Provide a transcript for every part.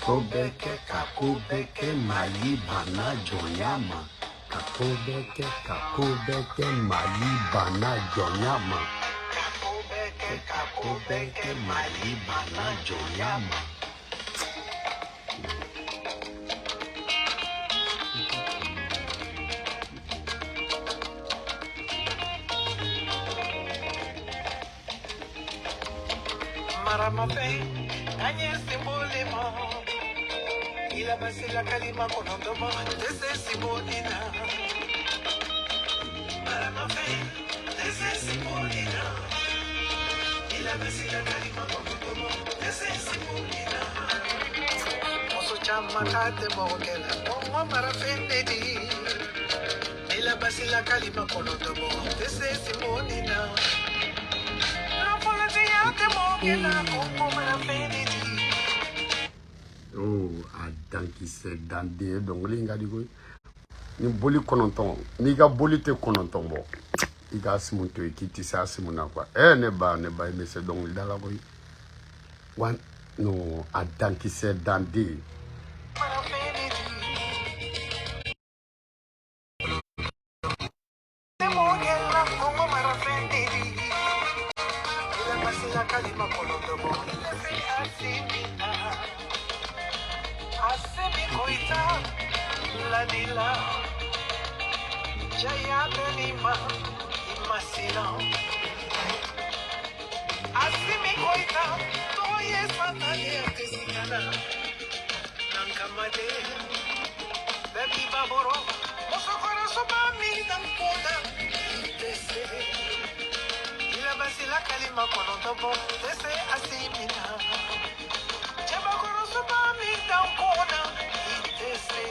Ko bɛɛ kɛ ka ko bɛɛ kɛ Mali banna jɔnya ma. Ka ko bɛɛ kɛ ka ko bɛɛ kɛ Mali banna jɔnya ma. Ka ko bɛɛ kɛ ka Ko bɛɛ kɛ Mali banna jɔnya ma. Maramafɛn an ye simbolimo ilabasila kalima kɔnɔntɔmɔ tese simbolina maramafɛn tese simbolina ilabasila kalima kɔnɔntɔmɔ tese simbolina muso caman k'a tɛ mɔgɔ kɛlɛ kɔngɔ marafɛn de di ilabasila kalima kɔnɔntɔmɔ tese simbolina nafolotigiya tɛ mɔgɔ kɛlɛ kɔngɔ marafɛn de di. Oh, a dankisɛ danden ye dɔnkili in ka di koyi. Ni boli 9, n'i ka boli tɛ 9 bɔ, i ka simu to yen k'i tɛ se a simu na quoi. Eh, ne ba, ne ba, i bɛ se dɔnkilida la koyi. Wa non, a dankisɛ danden. Marafɛn de di. Tɛ mɔgɔ kɛlɛ kɔngɔ marafɛn de di. Ilabasila kalima kɔnɔntɔmɔ tese asimina asimi koita ladila jaya benima imasila asimi koita toye sanale atesikana nankamade bebi baboro musokoro sobami nankona itese ilabasila kalima kɔnɔntɔbɔ tese asimina cɛbakɔrɔ sobami nankona itese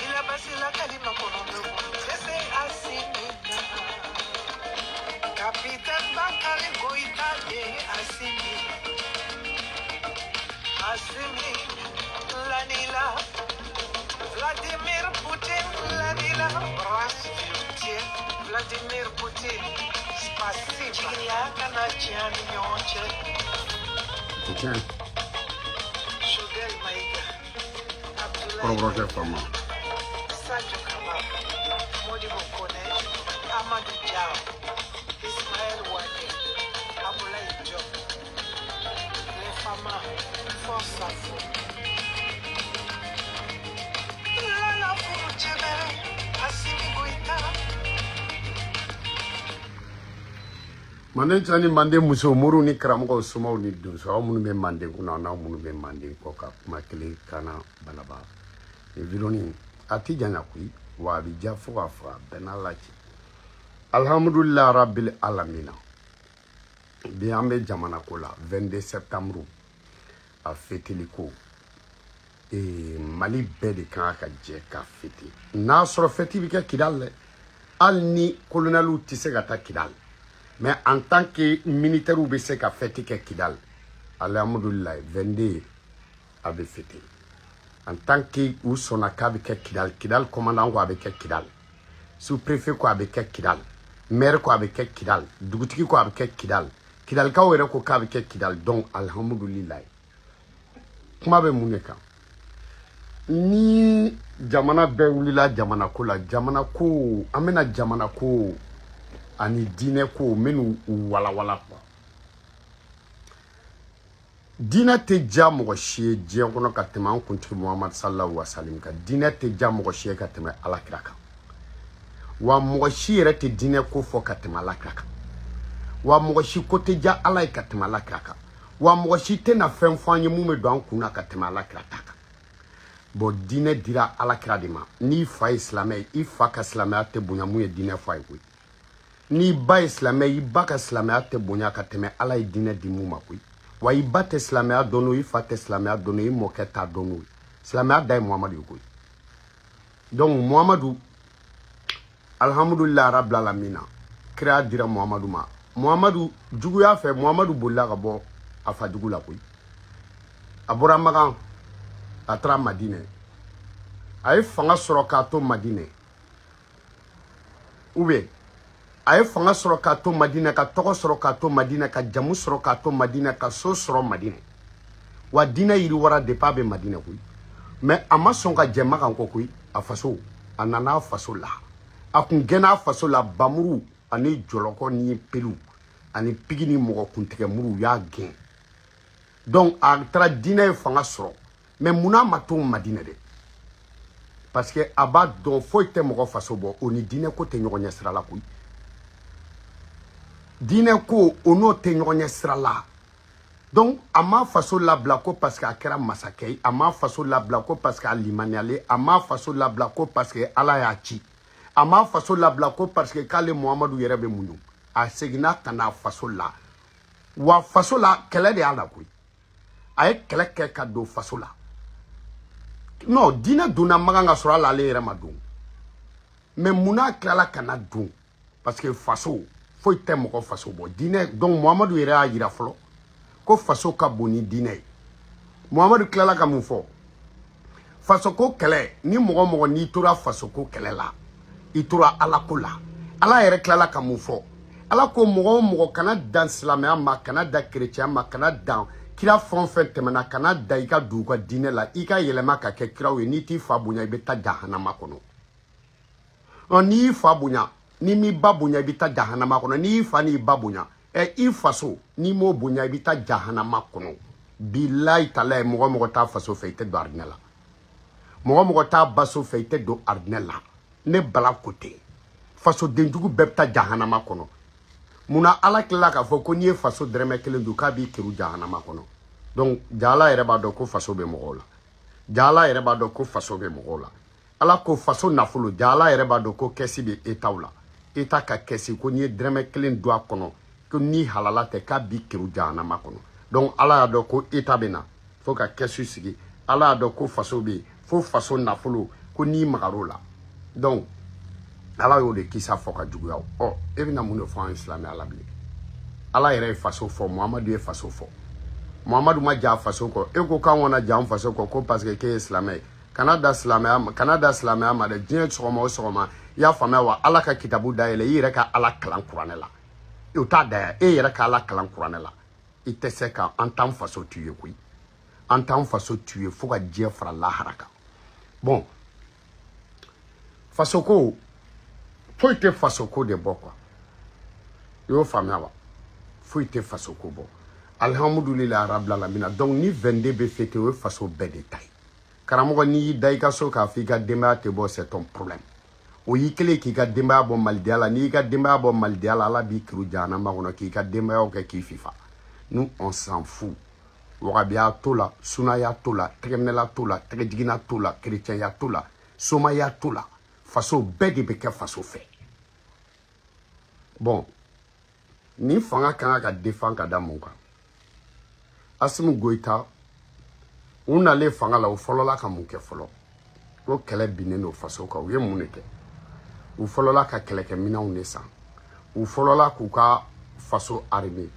ilabasila kalima kɔnɔntɔbɔ tese asimina Capitaine Bakari Goïta de Assimi Assimi Lanila Vladimir Poutine Lanila Rasputin Vladimir Poutine Spasiba Jigiya kana tiɲɛ ni ɲɔgɔn cɛ. O tɛ tiɲɛ. Choguel Maïga Abdoulaye Kɔrɔbɔrɔkɛ Maïga faama. Sadio Kamara Modibo Kone Amadou Diaw Ismaël Wade Abdoulaye Diop Les Fama Force à vous. Lala Furu Tchebere Assimi Goïta. Manden cɛ ni manden muso, moriw ni karamɔgɔw, somaw ni donso, aw minnu bɛ manden kunna, n'aw minnu bɛ manden kɔ, ka kuma kelen kana balaba. Nin vidéo nin a ti janya koyi, wa a bɛ diya fo k'a faga bɛɛ n'a la ci. Alhamdulilah rabbil alamina. Bi an bɛ jamana ko la, 22 septembre a fêteli ko. Ee, Mali bɛɛ de kan ka jɛ ka fêter. N'a sɔrɔ fête bɛ kɛ Kidali dɛ, hali ni colonelw tɛ se ka taa Kidali, mais en tant que militaire bɛ se ka fête kɛ Kidali. Alhamdulilah, 22 a bɛ fêter en tant que u sɔnna k'a bɛ kɛ Kidali. Kidali commandant ko a bɛ kɛ Kidali, sous préfet ko a bɛ kɛ Kidali, maire ko a bɛ kɛ Kidali, dugutigi ko a bɛ kɛ Kidali, Kidalikaw yɛrɛ ko k'a bɛ kɛ Kidali. Donc alhamdulilah. Kuma bɛ mun de kan? Ni jamana bɛɛ wulila jamana ko la, jamana ko, an bɛna jamana ko ani diinɛ ko n bɛn'u walawala quoi. Diinɛ tɛ diya mɔgɔ si ye diɲɛ kɔnɔ ka tɛmɛ an kuntigi Muhamadu sallallahu alaihi wa sallam kan. Diinɛ tɛ diya mɔgɔ si ye ka tɛmɛ Alakira kan. Wa mɔgɔ si yɛrɛ tɛ diinɛ ko fɔ ka tɛmɛ Alakira kan. Wa mɔgɔ si ko tɛ diya Ala ye ka tɛmɛ Alakira kan. Wa mɔgɔ si tɛna fɛn fɔ an ye mun bɛ don an kun na ka tɛmɛ Alakira ta kan. Bon, diinɛ dira Alakira de ma. N'i fa ye silamɛ ye, i fa ka silamɛya tɛ bonya mun ye diinɛ fɔ a ye koyi. N'i ba ye silamɛ ye, i ba ka silamɛya tɛ bonya ka tɛmɛ Ala ye diinɛ di mun ma koyi. Wa i ba tɛ silamɛya dɔn n'o ye, i fa tɛ silamɛya dɔn n'o ye, i mɔkɛ t'a dɔn n'o ye. Silamɛya da ye Muhamadu ye koyi. Donc Muhamadu, alhamdulilah rabbil alamina, kira dira Muhamadu ma. Muhamadu juguya fɛ, Muhamadu bolila ka bɔ a fa dugu la koyi. A bɔra Makan, a taara Madinɛ. A ye fanga sɔrɔ k'a to Madinɛ, ou bien a ye fanga sɔrɔ k'a to Madinɛ, ka tɔgɔ sɔrɔ k'a to Madinɛ, ka jamu sɔrɔ k'a to Madinɛ, ka so sɔrɔ Madinɛ. Wa diinɛ yiriwara depuis a bɛ Madinɛ koyi, mais a ma sɔn ka jɛ Makan kɔ koyi. A faso, a nana a faso la, a kun gɛnna a faso la. Bamuru ani jɔlɔkɔ ni pelu ani pigi ni mɔgɔ kuntigɛ muru, u y'a gɛn. Donc a taara, diinɛ ye fanga sɔrɔ. Mais munna ma to Madinɛ dɛ? Parce que a b'a dɔn foyi tɛ mɔgɔ faso bɔ, o ni diinɛ ko tɛ ɲɔgɔn ɲɛ sira la koyi. Diinɛ ko, o n'o tɛ ɲɔgɔn ɲɛ sira la. Donc a ma faso labila ko parce que a kɛra masakɛ ye, a ma faso labila ko parce que a limaniyalen, a ma faso labila ko parce que Ala y'a ci, a ma faso labila ko parce que k'ale Muhamadu yɛrɛ bɛ muɲu. A seginna ka na faso la. Wa faso la, kɛlɛ de y'a la koyi. A ye kɛlɛ kɛ ka don faso la. Non, diinɛ donna Makan ka sɔrɔ hali ale yɛrɛ ma don. Mais munna a tilala ka na don? Parce que faso, foyi tɛ mɔgɔ faso bɔ diinɛ. Donc Muhamadu yɛrɛ y'a yira fɔlɔ ko faso ka bon ni diinɛ ye. Muhamadu tilala ka mun fɔ? Fasoko kɛlɛ, ni mɔgɔ mɔgɔ n'i tora fasoko kɛlɛ la, i tora Ala ko la. Ala yɛrɛ tilala ka mun fɔ? Ala ko mɔgɔ o mɔgɔ kana dan silamɛya ma, kana dan kerecɛnya ma, kana dan kira fɛn o fɛn tɛmɛna, kana dan i ka don u ka diinɛ la, i ka yɛlɛma ka kɛ kiraw ye. N'i t'i fa bonya, i bɛ taa jahanama kɔnɔ. Ɔ, n'i y'i fa bonya, n'i m'i ba bonya, i bɛ taa jahanama kɔnɔ. N'i y'i fa n'i ba bonya, ɛ, i faso, n'i m'o bonya, i bɛ taa jahanama kɔnɔ. Bilayi talayi, mɔgɔ mɔgɔ t'a faso fɛ, i tɛ don arijinɛ la. Mɔgɔ mɔgɔ t'a baso fɛ, i tɛ don arijinɛ la. Ne Bala ko ten, fasodenjugu bɛɛ bɛ taa jahanama kɔnɔ. Munna Ala tilala k'a fɔ ko n'i ye faso dɛrɛmɛ kelen dun, k'a b'i keru jahanama kɔnɔ? Donc ja Ala yɛrɛ b'a dɔn ko faso bɛ mɔgɔw la. Ja Ala yɛrɛ b'a dɔn ko faso bɛ mɔgɔw la. Ala ko faso nafolo, ja Ala yɛrɛ b'a dɔn ko kɛsi bɛ État la. État ka kɛsi ko n'i ye dɛrɛmɛ kelen dun a kɔnɔ, ko ni halala tɛ, k'a b'i keru jahanama kɔnɔ. Donc Ala y'a dɔn ko État bɛ na fo ka kɛsu sigi. Ala y'a dɔn ko faso bɛ yen, fo faso nafolo, ko n'i magar'o la. Donc Ala y'o de kisa fɔ ka juguya. Ɔ, e bɛna mun de fɔ an ye silamɛya la bilen? Ala yɛrɛ ye faso fɔ, Muhamadu ye faso fɔ. Muhamadu ma ja faso kɔ, e ko k'an kana ja an faso kɔ ko parce que k'e ye silamɛ ye. Kana da silamɛya ma, kana da silamɛya ma dɛ. Diɲɛ sɔgɔma o sɔgɔma, i y'a faamuya wa, Ala ka kitabu dayɛlɛ, i yɛrɛ ka Ala kalan kuranɛ la. O t'a da ya, e yɛrɛ ka Ala kalan kuranɛ la. I tɛ se ka an t'an faso tu ye koyi. An t'an faso tu ye fo ka diɲɛ fara lahara kan. Bon, fasoko, foyi tɛ fasoko de bɔ quoi. I y'o faamuya wa? Foyi tɛ fasoko bɔ. Alihamudulilayi rabil alamina. Donc ni 22 bɛ fêter, o ye faso bɛɛ de ta ye. Karamɔgɔ, n'i y'i da i ka so k'a fɔ i ka denbaya tɛ bɔ, c'est ton problème. O y'i kelen k'i ka denbaya bɔ malidenya la. N'i y'i ka denbaya bɔ malidenya la, Ala b'i kiru jahanama kɔnɔ k'i ka denbayaw kɛ k'i fifa. Nous, on s'en fout. Wagabiya t'o la, sunaya t'o la, tɛgɛminɛla t'o la, tɛgɛjiginna t'o la, kerecɛnya t'o la, somaya t'o la. Faso bɛɛ de bɛ kɛ faso fɛ. Bon, ni fanga kan ka défend ka da mun kan? Asimi Goyita, u nalen fanga la, u fɔlɔla ka mun kɛ fɔlɔ? Ko kɛlɛ binnen don faso kan. U ye mun de kɛ? U fɔlɔla ka kɛlɛkɛminɛnw de san. U fɔlɔla k'u ka faso armée,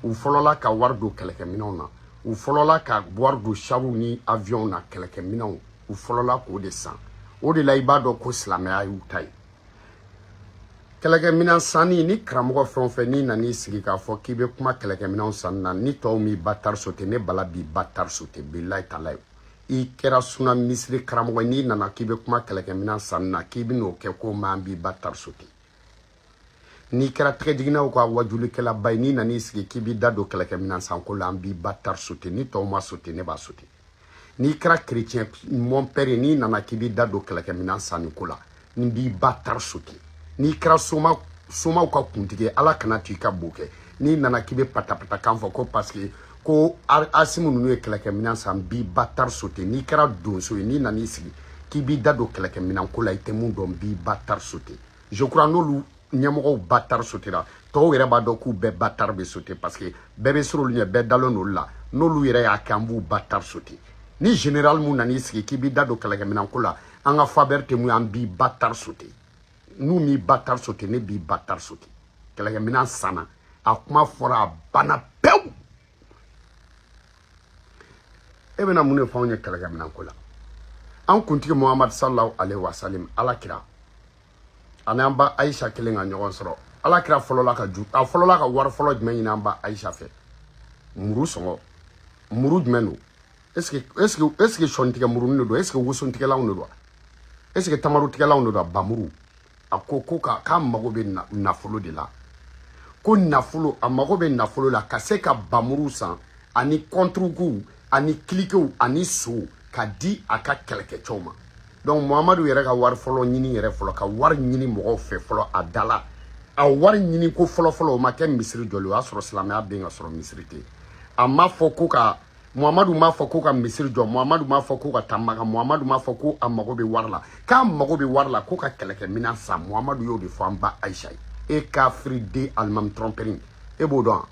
u fɔlɔla ka wari don kɛlɛkɛminɛnw na, u fɔlɔla ka wari don chariw ni avion na, kɛlɛkɛminɛnw, u fɔlɔla k'o de san. O de la i b'a dɔn ko silamɛya y'u ta ye. Kɛlɛkɛminɛn sanni ni karamɔgɔ fɛn o fɛn n'i nan'i sigi k'a fɔ k'i bɛ kuma kɛlɛkɛminɛnw sanni na, ni tɔw m'i ba tari sote, ne Bala b'i ba tari sote. Bilayi talayi, i kɛra suna misiri karamɔgɔ, n'i nana k'i bɛ kuma kɛlɛkɛminɛn sanni na, k'i bɛn'o kɛ ko ma, an b'i ba tari sote. N'i kɛra tɛgɛjiginnaw ka wajulikɛlaba ye, n'i nan'i sigi k'i b'i da don kɛlɛkɛminɛn sanko la, an b'i ba tari sote. Ni tɔw ma sote, ne b'a sote. N'i kɛra chrétien mon père ye, n'i nana k'i b'i da don kɛlɛkɛminɛn sanni ko la, n b'i ba tari sote. N'i kɛra soma, somaw ka kuntigi ye, Ala kana to i ka bo kɛ, n'i nana k'i bɛ patapata kan fɔ ko parce que ko Asimu ninnu ye kɛlɛkɛminɛn san, n b'i ba tari sote. N'i kɛra donso ye, n'i nan'i sigi k'i b'i da don kɛlɛkɛminɛn ko la, i tɛ mun dɔn, n b'i ba tari sote. Je crois n'olu ɲɛmɔgɔw ba tari sotera, tɔw yɛrɛ b'a dɔn k'u bɛɛ ba tari bɛ sote, parce que bɛɛ bɛ siran olu ɲɛ, bɛɛ dalen don olu la. N'olu yɛrɛ y'a kɛ, an b'u ba tari sote. Ni général mun nan'i sigi k'i b'i da don kɛlɛkɛminɛn ko la, an ka faveur tɛ mun ye, an b'i ba tari sote. N'u m'i ba tari sote, ne b'i ba tari sote. Kɛlɛkɛminɛn sanna, a kuma fɔra, a banna pewu. E bɛna mun de fɔ anw ye kɛlɛkɛminɛn ko la? An kuntigi Muhamadu sallallahu alaihi wa sallam, Ala kira, ani an ba Ayisa kelen ka ɲɔgɔn sɔrɔ. Ala kira fɔlɔla ka ju, a fɔlɔla ka wari fɔlɔ jumɛn ɲini an ba Ayisa fɛ? Muru sɔngɔ. Muru jumɛn don? Est ce que sɔntigɛ murunin de don? Est ce que wosontigɛlanw de don? Est ce que tamarutigɛlanw de don? Bamuru a ko ko ka k'a mago bɛ nafolo de la, ko nafolo, a mago bɛ nafolo la ka se ka bamuru san ani kɔnturukuw ani kilikew ani sow ka di a ka kɛlɛkɛcɛw ma. Donc Muhamadu yɛrɛ ka wari fɔlɔ ɲini yɛrɛ fɔlɔ, ka wari ɲini mɔgɔw fɛ fɔlɔ, a da la, a wari ɲini ko fɔlɔ fɔlɔ, o ma kɛ misiri jɔli. O y'a sɔrɔ silamɛya bɛ yen ka sɔrɔ misiri tɛ yen. A ma fɔ ko ka, Muhamadu m'a fɔ ko ka misiri jɔ, Muhamadu m'a fɔ ko ka taa Maka, Muhamadu m'a fɔ ko a mago bɛ wari la, k'a mago bɛ wari la ko ka kɛlɛkɛminɛn san. Muhamadu y'o de fɔ an ba Ayisa ye. E kafiri den alimami trɔmpɛri, e b'o dɔn?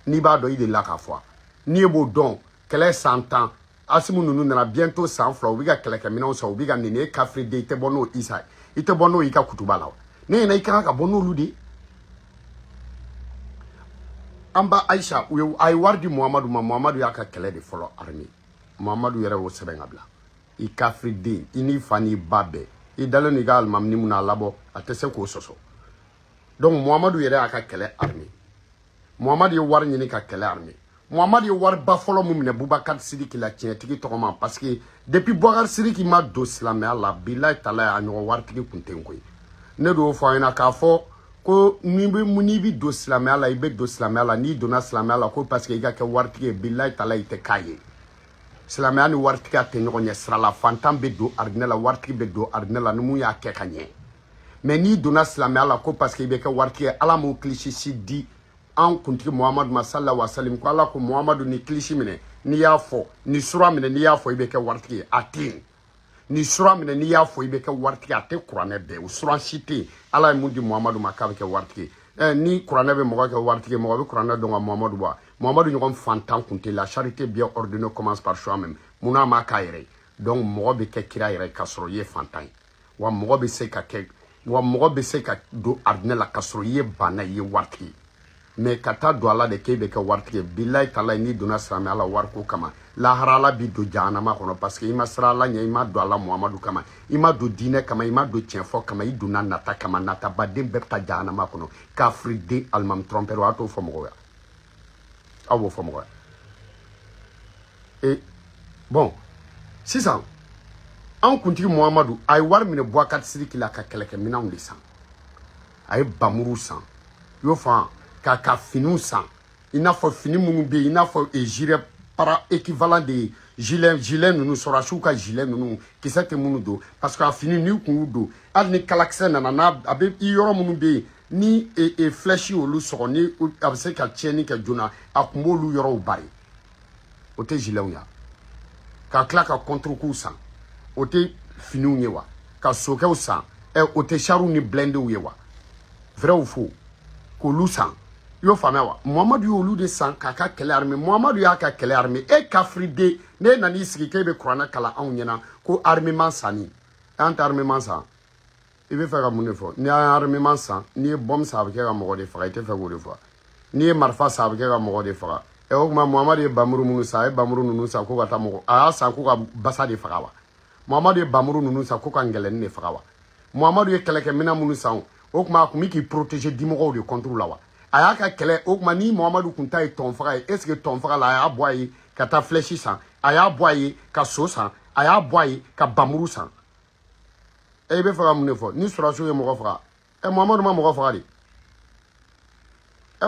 N'i b'a dɔn, i delila k'a fɔ. N'i e b'o dɔn, kɛlɛ san 10, Asimu ninnu nana bientôt san 2, u bɛ ka kɛlɛkɛminɛnw san, u bɛ ka nin. E kafiri den, i tɛ bɔ n'o isa ye, i tɛ bɔ n'o i ka kutuba la wa? Ne ɲɛna, i ka kan ka bɔ n'olu de ye. An ba Ayisa, u ye, a ye wari di Muhamadu ma. Muhamadu y'a ka kɛlɛ de fɔlɔ armée. Muhamadu yɛrɛ y'o sɛbɛn ka bila. I kafiri den, i n'i fa n'i ba bɛɛ, i dalen don i ka alimamini mun na, a labɔ, a tɛ se k'o sɔsɔ. Donc Muhamadu yɛrɛ y'a ka kɛlɛ armée. Muhamadu ye wari ɲini ka kɛlɛ armée. Muhamadu ye wariba fɔlɔ mun minɛ Bubakari Sidiki la, tiɲɛtigi tɔgɔma, parce que depuis Bubakari Sidiki ma don silamɛya la, bilayi talayi, a ɲɔgɔn waritigi kun tɛ yen koyi. Ne de y'o fɔ aw ɲɛna k'a fɔ ko n'i bɛ don silamɛya la, i bɛ don silamɛya la. N'i donna silamɛya la ko parce que i ka kɛ waritigi ye, bilayi talayi, i tɛ k'a ye. Silamɛya ni waritigiya tɛ ɲɔgɔn ɲɛ sira la. Fantan bɛ don arijinɛ la, waritigi bɛ don arijinɛ la ni mun y'a kɛ ka ɲɛ. Mais n'i donna silamɛya la ko parce que i bɛ kɛ waritigi ye, Ala m'o kilisi si di an kuntigi Muhamadu ma, sallallahu alaihi wasallam, ko Ala ko Muhamadu ni kilisi minɛ n'i y'a fɔ, ni sura minɛ n'i y'a fɔ, i bɛ kɛ waritigi ye. A tɛ yen. Ni sura minɛ n'i y'a fɔ, i bɛ kɛ waritigi ye, a tɛ kuranɛ bɛɛ. O sura si tɛ yen Ala ye mun di Muhamadu ma k'a bɛ kɛ waritigi ye. Ni kuranɛ bɛ mɔgɔ kɛ waritigi ye, mɔgɔ bɛ kuranɛ dɔn ka Muhamadu bɔ. Muhamadu ɲɔgɔn fantan kun tɛ. La charité bien ordonnée commence par soi-même. Munna a m'a k'a yɛrɛ ye? Donc mɔgɔ bɛ kɛ kira yɛrɛ k'a sɔrɔ i ye fantan ye wa. Mɔgɔ bɛ se ka kɛ wa, mɔgɔ bɛ se ka don arijinɛ la k'a sɔrɔ i ye banna, i ye waritigi ye. Mais ka taa don ala de k'e bɛ kɛ waritigi ye, bilayi talayi, n'i donna silamɛya la wariko kama, lahara Ala b'i don jahanama kɔnɔ, parce que i ma siran Ala ɲɛ, i ma don ala Muhamadu kama, i ma don diinɛ kama, i ma don tiɲɛfɔ kama, i donna nata kama. Natabaden bɛɛ bɛ taa jahanama kɔnɔ. Kafiri den alimami trɔmpɛri, a t'o fɔ mɔgɔw ye, aw b'o fɔ mɔgɔ ye. E bon, sisan an kuntigi Muhamadu, a ye wari minɛ Bubakari Sidiki la ka kɛlɛkɛminɛnw de san. A ye bamuru san, i y'o faamu, ka finiw san, i n'a fɔ fini minnu bɛ yen, i n'a fɔ gilet para équivalent de gilet, gilet ninnu, sɔrɔdasiw ka gilet ninnu, kisɛ tɛ minnu don, parce que a fini n'i kun y'u don, hali ni kalakisɛ nana n'a a bɛ i yɔrɔ minnu bɛ yen ni flèche y'olu sɔgɔ, ni a bɛ se ka tiɲɛni kɛ joona, a kun b'olu yɔrɔw bari. O tɛ giletw ya? Ka tila ka contre-kuw san, o tɛ finiw ye wa? Ka sokɛw san, o tɛ chariw ni blindéw ye wa? Vrai ou faux? K'olu san, i y'o faamuya wa? Muhamadu y'olu de san k'a ka kɛlɛ armée. Muhamadu y'a ka kɛlɛ armée. E kafiriden, n'e nan'i sigi k'e bɛ kuranɛ kalan anw ɲɛna ko armement sanni, an tɛ armement san. I bɛ fɛ ka mun de fɔ? N'i y'a armement san, n'i ye bombe san, a bɛ kɛ ka mɔgɔ de faga. I tɛ fɛ k'o de fɔ? N'i ye marifa san, a bɛ kɛ ka mɔgɔ de faga. O tuma Muhamadu ye bamuru minnu san, a ye bamuru ninnu san ko ka taa mɔgɔ, a y'a san ko ka basa de faga wa? Muhamadu ye bamuru ninnu san ko ka ngɛlɛnni de faga wa? Muhamadu ye kɛlɛkɛminɛn minnu san, o tuma a kun bɛ k'i protéger dimɔgɔw de contre la wa? A y'a ka kɛlɛ, o tuma ni Muhamadu kun ta ye tɔn faga ye, est ce que tɔn faga la, a y'a bɔ a ye ka taa flèche san, a y'a bɔ a ye ka so san, a y'a bɔ a ye ka bamuru san? I bɛ fɛ ka mun de fɔ? Ni sɔrɔdasiw ye mɔgɔ faga, Muhamadu ma mɔgɔ faga de.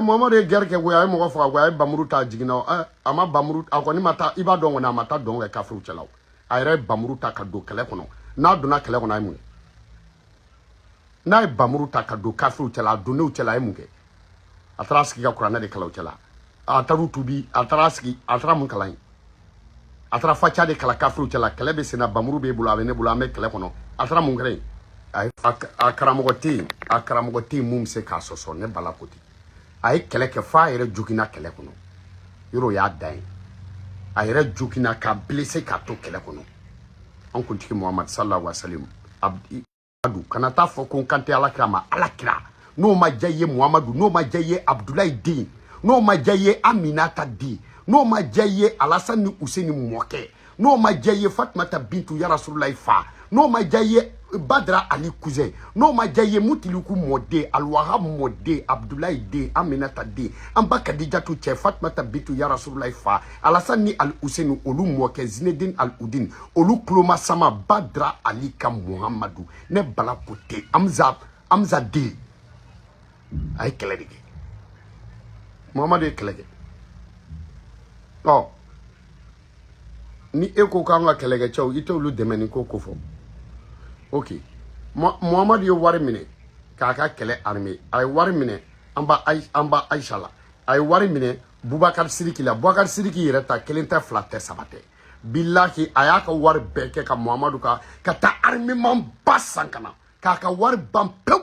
Muhamadu ye guerre kɛ koyi, a ye mɔgɔ faga koyi, a ye bamuru ta, a jiginna. A ma bamuru, a kɔni ma taa, i b'a dɔn kɔni, a ma taa dɔn kɛ kafiriw cɛla o. A yɛrɛ ye bamuru ta ka don kɛlɛ kɔnɔ. N'a donna kɛlɛ kɔnɔ, a ye mun kɛ? N'a ye bamuru ta ka don kafiriw cɛla, a donn'u cɛla, a ye mun kɛ? A taara sigi ka kuranɛ de kalan u cɛla. A taara tubi, a taara sigi, a taara mun kalan yen? A taara faca de kalan kafiriw cɛla. Kɛlɛ bɛ sen na, bamuru b'e bolo, a bɛ ne bolo, an bɛ kɛlɛ kɔnɔ. A taara mun kɛra yen? A karamɔgɔ tɛ yen, a karamɔgɔ tɛ yen mun bɛ se k'a sɔsɔ. Ne bala ko ten, a ye kɛlɛ kɛ f'a yɛrɛ joginna kɛlɛ kɔnɔ. Yɔrɔ o y'a dan ye, a yɛrɛ joginna k'a blessé k'a to kɛlɛ kɔnɔ. An kuntigi Muhamadu sallallahu alaihi wa sallam, kana taa fɔ ko n kan tɛ Ala kira ma. Ala kira, n'o ma diya i ye Muhamadu, n'o ma diya i ye Abudulayi den, n'o ma diya i ye Aminata den, n'o ma diya i ye Alasan ni Useni mɔkɛ, n'o ma diya i ye Fatumata Bintu ya Rasululayi fa, n'o ma diya i ye Badra Ali cousin n'o ma diya i ye, Mutiliku mɔden, Alwahab mɔden, Abdulayi den, Aminata den, an ba Kadijatu cɛ, Fatumata Bitu ya Rasululayi fa, Alasan ni Al Useni olu mɔkɛ, Zinedine Al Udin olu kuloma sama, Badra Ali ka Muhamadu, ne Bala ko ten, Amza, Amza den. A ye kɛlɛ de kɛ, Muhamadu ye kɛlɛ kɛ. Ɔ ni e ko k'an ka kɛlɛkɛcɛw, i t'olu dɛmɛ ni ko ko fɔ. Ok, Muhamadu ye wari minɛ k'a ka kɛlɛ armée. A ye wari minɛ an ba Aisha la, a ye wari minɛ Bubakari Siriki la. Bubakari Siriki yɛrɛ ta kelen tɛ, fila tɛ, saba tɛ. Bilahi, a y'a ka wari bɛɛ kɛ ka Muhamadu ka taa armement ba san ka na k'a ka wari ban pewu.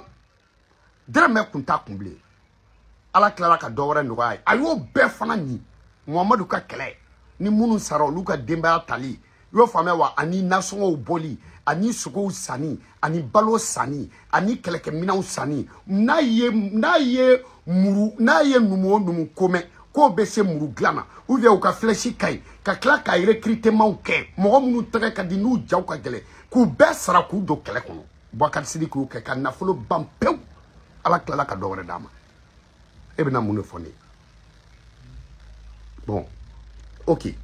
Dɛrɛmɛ kun t'a kun bilen. Ala tilala ka dɔ wɛrɛ nɔgɔya ye, a y'o bɛɛ fana ɲi Muhamadu ka kɛlɛ ni minnu sara, olu ka denbaya tali, i y'o faamuya wa, ani nasɔngɔw bɔli, ani sogow sanni, ani balo sanni, ani kɛlɛkɛminɛnw sanni. N'a ye muru, n'a ye numu o numu ko mɛn k'o bɛ se muru dilan na, ou bien u ka flèche ka ɲi, ka tila ka recrutement kɛ, mɔgɔ minnu tɛgɛ ka di n'u jaw ka gɛlɛn, k'u bɛɛ sara k'u don kɛlɛ kɔnɔ. Bubakari Sidiki y'o kɛ ka nafolo ban pewu. Ala tilala ka dɔ wɛrɛ d'a ma. E bɛna mun de fɔ ne ye? Bon, ok,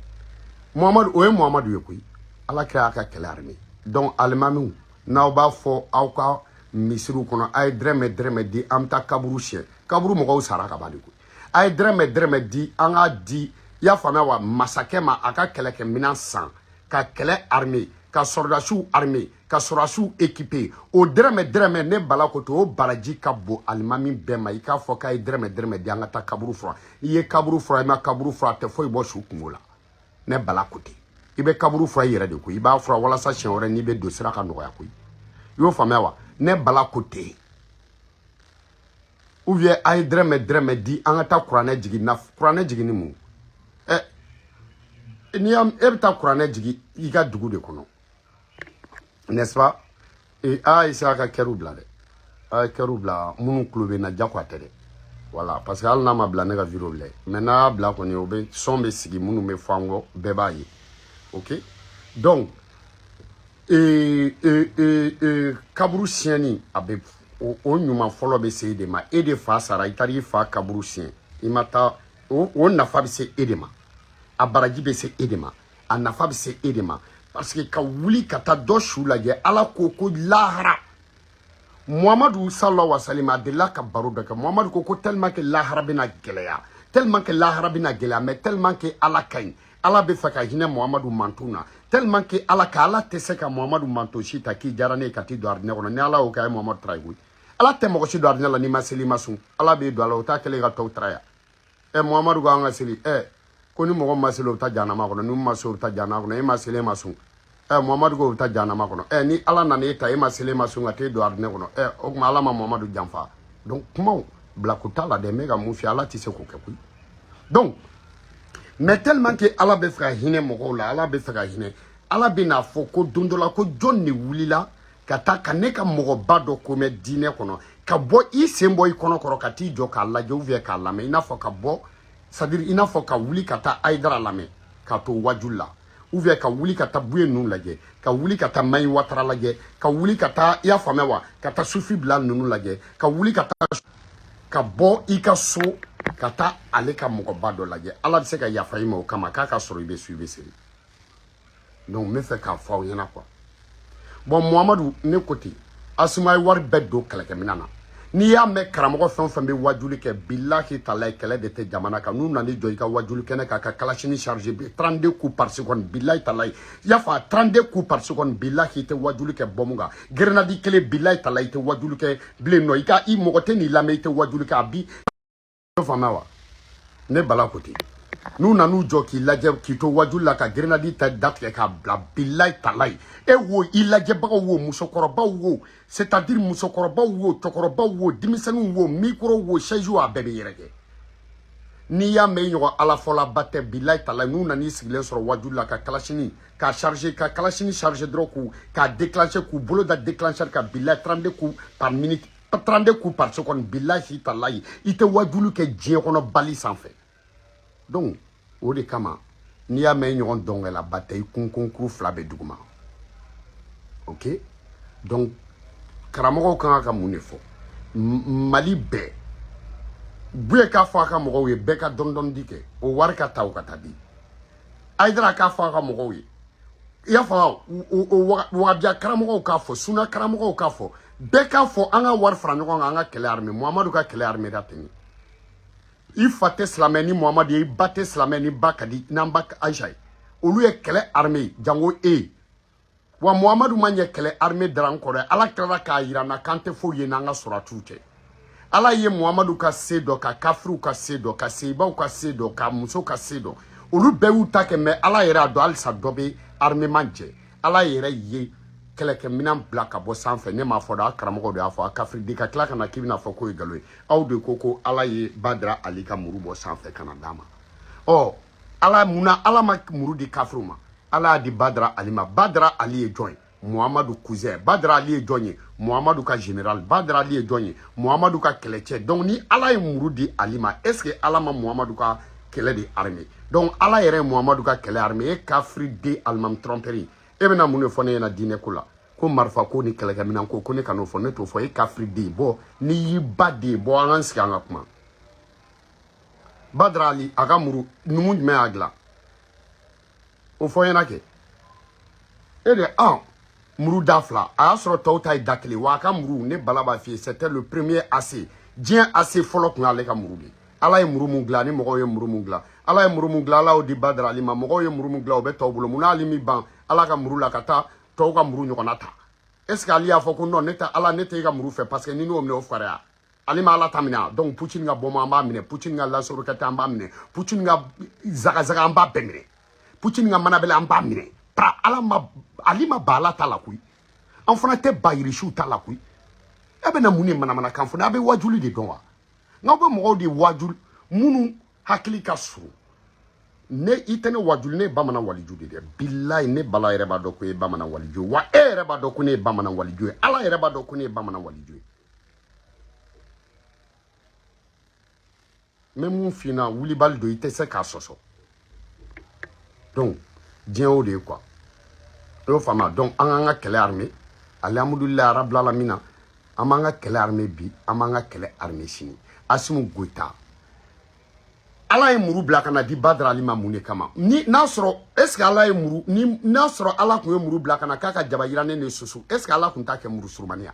Muhamadu, o ye Muhamadu ye koyi. Ala kira y'a ka kɛlɛ armée. Donc alimamiw, n'aw b'a fɔ aw ka misiriw kɔnɔ, a ye dɛrɛmɛ dɛrɛmɛ di, an bɛ taa kaburu siɲɛ. Kaburu mɔgɔw sara ka ban de koyi. A ye dɛrɛmɛ dɛrɛmɛ di, an k'a di, i y'a faamuya wa, masakɛ ma, a ka kɛlɛkɛminɛn san ka kɛlɛ armée, ka sɔrɔdasiw armée, ka sɔrɔdasiw équipé. O dɛrɛmɛ dɛrɛmɛ, ne Bala ko ten, o baraji ka bon alimami bɛɛ ma. I k'a fɔ k'a ye dɛrɛmɛ dɛrɛmɛ di, an ka taa kaburu furan. I ye kaburu furan, i ma kaburu furan, a tɛ foyi bɔ su kungo la. Ne Bala ko ten. I bɛ kaburu furan i yɛrɛ de koyi. I b'a furan walasa siɲɛ wɛrɛ n'i bɛ don, sira ka nɔgɔya koyi. I y'o faamuya wa? Ne Bala ko ten. Ou bien a ye dɛrɛmɛ dɛrɛmɛ di, an ka taa kuranɛ jigin na. Kuranɛ jigin ni mun? Ɛ, n'i y'a, e bɛ taa kuranɛ jigin i ka dugu de kɔnɔ, n'est-ce pas? E a ye se a ka kɛriw bila dɛ, a ye kɛriw bila. Minnu tulo bɛ n na, jagoya tɛ dɛ. Voilà, parce que hali n'a ma bila ne ka vidéo bila, mais n'a y'a bila kɔni, o bɛ son bɛ sigi, minnu bɛ fɔ an kɔ, bɛɛ b'a ye. Ok, donc kaburu siɲɛni, a bɛ o ɲuman fɔlɔ bɛ se e de ma. E de fa sara, i taara i fa kaburu siɲɛ, i ma taa o nafa bɛ se e de ma, a baraji bɛ se e de ma, a nafa bɛ se e de ma. Parce que ka wuli ka taa dɔ su lajɛ, Ala ko ko lahara, Muhamadu sallallahu alaihi wasallam a delila ka baro dɔ kɛ. Muhamadu ko ko tellement que lahara bɛna gɛlɛya, tellement que lahara bɛna gɛlɛya, mais tellement que Ala ka ɲi, Ala bɛ fɛ ka hinɛ Muhamadu manton na, tellement que Ala ka, Ala tɛ se ka Muhamadu manton si ta k'i diyara ne ye ka t'i don arijinɛ kɔnɔ. Ni Ala y'o kɛ, a ye Muhamadu tara ye koyi. Ala tɛ mɔgɔ si don arijinɛ la n'i ma seli, i ma sun. Ala b'i don a la, o t'a kɛlen ka tɔw tara ya. Ɛ, Muhamadu ko an ka seli. Ɛ, ko ni mɔgɔ ma seli, o bɛ taa jahanama kɔnɔ. Ni ma seli, o bɛ taa jahanama kɔnɔ. E ma seli, e ma sun. Ɛ, Muhamadu ko o bɛ taa jahanama kɔnɔ. Ɛ, ni Ala nana e ta, e ma seli, e ma sun, ka t'e don arijinɛ kɔnɔ, ɛ, o tuma Ala ma Muhamadu janfa. Donc kumaw bila ko t'a la dɛ. N bɛ ka mun f'i ye? Ala tɛ se k'o kɛ koyi. Donc mais tellement que Ala bɛ fɛ ka hinɛ mɔgɔw la, Ala bɛ fɛ ka hinɛ, Ala bɛ n'a fɔ ko don dɔ la ko jɔn de wulila ka taa ka ne ka mɔgɔba dɔ ko mɛn diinɛ kɔnɔ, ka bɔ i sen bɔ i kɔnɔ kɔrɔ ka t'i jɔ k'a lajɛ, ou bien k'a lamɛn, i n'a fɔ ka bɔ, c'est à dire i n'a fɔ ka wuli ka taa Ayidara lamɛn ka to wajuli la, ou bien ka wuli ka taa Buye ninnu lajɛ, ka wuli ka taa Mayi Watara lajɛ, ka wuli ka taa, i y'a faamuya wa, ka taa Sufi Bila ninnu lajɛ, ka wuli ka taa, ka bɔ i ka so ka taa ale ka mɔgɔba dɔ lajɛ, Ala bɛ se ka yafa i ma o kama, k'a ka sɔrɔ i bɛ su, i bɛ seli. Donc n bɛ fɛ k'a fɔ aw ɲɛna quoi. Bon, Muhamadu, ne ko ten, Asuma ye wari bɛɛ don kɛlɛkɛminɛn na. N'i y'a mɛn karamɔgɔ fɛn o fɛn bɛ wajuli kɛ, bilahi talayi, kɛlɛ de tɛ jamana kan. N'u nana jɔ i ka wajuli kɛnɛ kan ka kalasini chargé 32 coups par seconde, bilahi talayi, i y'a fɔ 32 coups par seconde, bilahi, i tɛ wajuli kɛ bɔmu kan. Grenade kelen, bilahi talayi, i tɛ wajuli kɛ bilen nɔ. I ka i mɔgɔ tɛ n'i lamɛn, i tɛ wajuli kɛ. A bi faamuya wa? Ne Bala ko ten. N'u nan'u jɔ k'i lajɛ, k'i to wajuli la, ka grenade ta datigɛ k'a bila, bilayi talayi, e wo, i lajɛbagaw wo, musokɔrɔbaw wo, c'est à dire musokɔrɔbaw wo, cɛkɔrɔbaw wo, denmisɛnninw wo, micro wo, chaise wo, a bɛɛ bɛ yɛrɛkɛ. N'i y'a mɛn i ɲɔgɔn Ala fɔlaba tɛ, bilayi talayi, n'u nan'i sigilen sɔrɔ wajuli la ka kalasini k'a charger, ka kalasini charger dɔrɔn, k'u k'a déclencher, k'u bolo da déclencheur kan, bilayi, 32 coups par minute, 32 coups par seconde, bilahi talayi, i tɛ wajuli kɛ diɲɛ kɔnɔ bali sanfɛ. Donc o de kama, n'i y'a mɛn i ɲɔgɔn dɔnkɛlaba tɛ, i kunkunkuru fila bɛ duguma. Ok. Donc karamɔgɔw kan ka mun de fɔ? Mali bɛɛ Buye k'a fɔ a ka mɔgɔw ye, bɛɛ ka dɔɔni dɔɔni di kɛ, o wari ka ta, o ka taa di. Ayidara k'a fɔ a ka mɔgɔw ye, i y'a faamu? O wahabiya karamɔgɔw k'a fɔ, suna karamɔgɔw k'a fɔ, bɛɛ k'a fɔ, an ka wari fara ɲɔgɔn kan, an ka kɛlɛ armée, Muhamadu ka kɛlɛ armée da ten. I fa tɛ silamɛ ni Muhamadu ye, i ba tɛ silamɛ ni ba ka di n'an ba Ayisa ye. Olu ye kɛlɛ armée, jango e wa. Muhamadu ma ɲɛ kɛlɛ armée dara an kɔrɔ. Ala tilala k'a yira n na k'an tɛ foyi ye n'an ka sɔrɔtiw tɛ. Ala ye Muhamadu ka se dɔn, ka kafiriw ka se dɔn, ka seyibaw ka se dɔn, ka muso ka se dɔn. Olu bɛɛ y'u ta kɛ, mɛ Ala yɛrɛ y'a dɔn halisa dɔ bɛ armement jɛ. Ala yɛrɛ ye kɛlɛkɛminɛn bila ka bɔ sanfɛ. Ne m'a fɔ dɛ, a karamɔgɔ de y'a fɔ. A kafiriden ka tila ka na k'i bɛna fɔ k'o ye nkalon ye. Aw de ko ko Ala ye Badara Ali ka muru bɔ sanfɛ ka na d'a ma. Ɔ Ala, munna Ala ma muru di kafiriw ma? Ala y'a di Badara Ali ma. Badara Ali ye jɔn ye? Muhamadu cousin. Badara Ali ye jɔn ye? Muhamadu ka général. Badara Ali ye jɔn ye? Muhamadu ka kɛlɛcɛ. Donc ni Ala ye muru di Ali ma, est ce que Ala ma Muhamadu ka kɛlɛ de armée? Donc Ala yɛrɛ ye Muhamadu ka kɛlɛ armée. E kafiri den alimami trompeur, e bɛna mun de fɔ ne ɲɛna diinɛ ko la, ko marifa ko ni kɛlɛkɛminɛn ko? Ko ne kan'o fɔ, ne t'o fɔ. E kafiri den, bɔ n'i y'i ba den bɔ, an k'an sigi an ka kuma. Badara Ali a ka muru, numu jumɛn y'a dilan? O fɔ n ɲɛna kɛ. E de an muru da fila, a y'a sɔrɔ tɔw ta ye da kelen wa. A ka muru, ne Bala b'a f'i ye, c'était le premier AC. Diɲɛ AC fɔlɔ tun y'ale ka muru de ye. Ala ye muru mun dilan ni mɔgɔw ye muru mun dilan, Ala ye muru mun dilan, Ala y'o di Badara Ali ma. Mɔgɔw ye muru mun dilan, o bɛ tɔw bolo. Mun n'ale mi ban Ala ka muru la ka taa tɔw ka muru ɲɔgɔnna ta? Est ce que ale y'a fɔ ko non, ne tɛ Ala, ne tɛ e ka muru fɛ, parce que ni n'o minɛ, o fariya? Ale ma Ala ta minɛ. Donc Poutine ka bɔma, an b'a minɛ. Poutine ka lance-roquette, an b'a minɛ. Poutine ka zagazaga, an b'a bɛɛ minɛ. Poutine ka manabɛlɛ, an b'a minɛ. Pra Ala ma, Ali ma ba Ala ta la koyi. An fana tɛ ba yirisiw ta la koyi. E bɛna mun de manamanakan fɔ? N'a bɛ wajuli de dɔn wa? N'aw bɛ mɔgɔw de wajuli minnu hakili ka surun, ne i tɛ ne wajuli. Ne ye bamanan waliju de dɛ. Bilayi, ne Bala yɛrɛ b'a dɔn ko e ye bamanan waliju ye wa. E yɛrɛ b'a dɔn ko ne ye bamanan waliju ye. Ala yɛrɛ b'a dɔn ko ne ye bamanan waliju ye. N bɛ mun f'i ɲɛna? Wulibali don, i tɛ se k'a sɔsɔ. Donc diɲɛ o de ye quoi, i y'o faamuya? Donc an k'an ka kɛlɛ armée, alihamudulilayi arabilalamina. An b'an ka kɛlɛ armée bi, an b'an ka kɛlɛ armée sini. Asimu Goyita, Ala ye muru bila ka na di Badara Ali ma mun de kama? Ni n'a sɔrɔ, est ce que Ala ye muru ni n'a sɔrɔ Ala tun ye muru bila ka na k'a ka jaba yiranen de susu, est ce que Ala tun t'a kɛ muru surumani ya?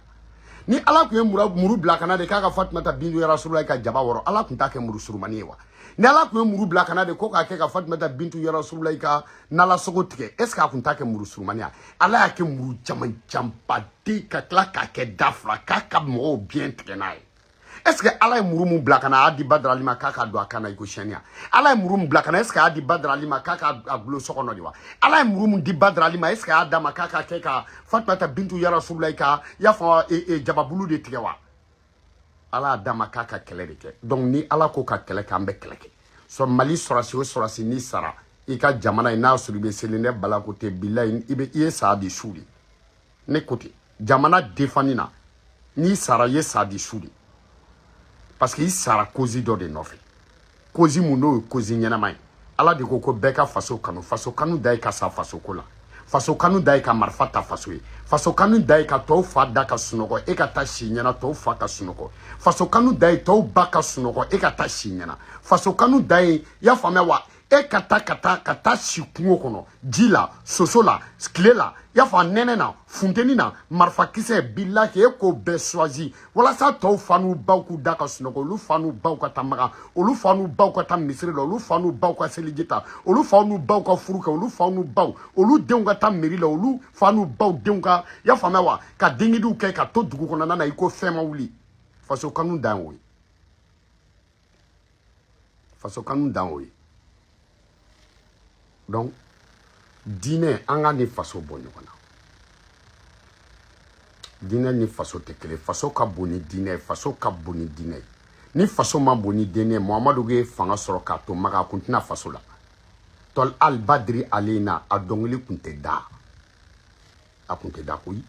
Ni Ala tun ye muru bila ka na de k'a ka Fatumata Bintu Yarasulayi ka jaba wɔrɔ, Ala tun t'a kɛ muru surumani ye wa? Ni Ala tun ye muru bila ka na de ko k'a kɛ ka Fatumata Bintu Yarasulayi ka nalasogo tigɛ, est ce que a tun t'a kɛ muru surumani ya? Ala y'a kɛ muru jamanjanba den, ka tila k'a kɛ da fila, k'a ka mɔgɔw biɲɛ tigɛ n'a ye. Est ce que Ala ye muru mun bila ka na, a y'a di Badara Ali ma k'a ka don a kan na i ko siyɛnniya? Ala ye muru mun bila ka na, est ce que a y'a di Badara Ali ma k'a ka a gulo so kɔnɔ de wa? Ala ye muru mun di Badara Ali ma, est ce que a y'a d'a ma k'a ka kɛ ka Fatumata Bintu Yarasulayi ka, i y'a fɔ, jababulu de tigɛ wa? Ala y'a d'a ma k'a ka kɛlɛ de kɛ. Donc ni Ala ko ka kɛlɛ kɛ, an bɛ kɛlɛ kɛ. Sɔn Mali sɔrɔsi o sɔrɔsi, n'i sara i ka jamana ye, n'a sɔrɔ i bɛ seli, ne Bala ko ten, bilayi, i bɛ i ye saya di su de. Ne ko ten, jamana defani na, n'i sara, i ye saya di su de, parce que i sara cause dɔ de nɔfɛ. Cause mun? N'o ye cause ɲɛnama ye. Ala de ko ko bɛɛ ka faso kanu. Faso kanu da ye ka sa faso ko la. Faso kanu da ye ka marifa ta faso ye. Faso kanu da ye ka tɔw fa da ka sunɔgɔ, e ka taa si ɲɛna, tɔw fa ka sunɔgɔ. Faso kanu da ye tɔw ba ka sunɔgɔ, e ka taa si ɲɛna. Faso kanu da ye, i y'a faamuya wa, e ka taa ka taa ka taa si kungo kɔnɔ, ji la, soso la, tile la, i y'a faamu, nɛnɛ na, funteni na, marifakisɛ bilahi, e k'o bɛɛ choisi walasa tɔw fa n'u baw k'u da ka sunɔgɔ, olu fa n'u baw ka taa Makan, olu fa n'u baw ka taa misiri la, olu fa n'u baw ka seliji ta, olu fa n'u baw ka furu kɛ, olu fa n'u baw olu denw ka taa mairie la, olu fa n'u baw denw ka, i y'a faamuya wa, ka dengidiw kɛ ka to dugu kɔnɔna na i ko fɛn ma wuli. Faso kanu dan o ye. Faso kanu dan o ye. Donc diinɛ, an ka ni faso bɔ ɲɔgɔn na. Diinɛ ni faso tɛ kelen. Faso ka bon ni diinɛ ye. Faso ka bon ni diinɛ ye. Ni faso ma bon ni diinɛ ye, Muhamadu ye fanga sɔrɔ k'a to Maka, a kun tɛna faso la. Tɔl al badiri alena, a dɔnkili kun tɛ da, a kun tɛ da koyi.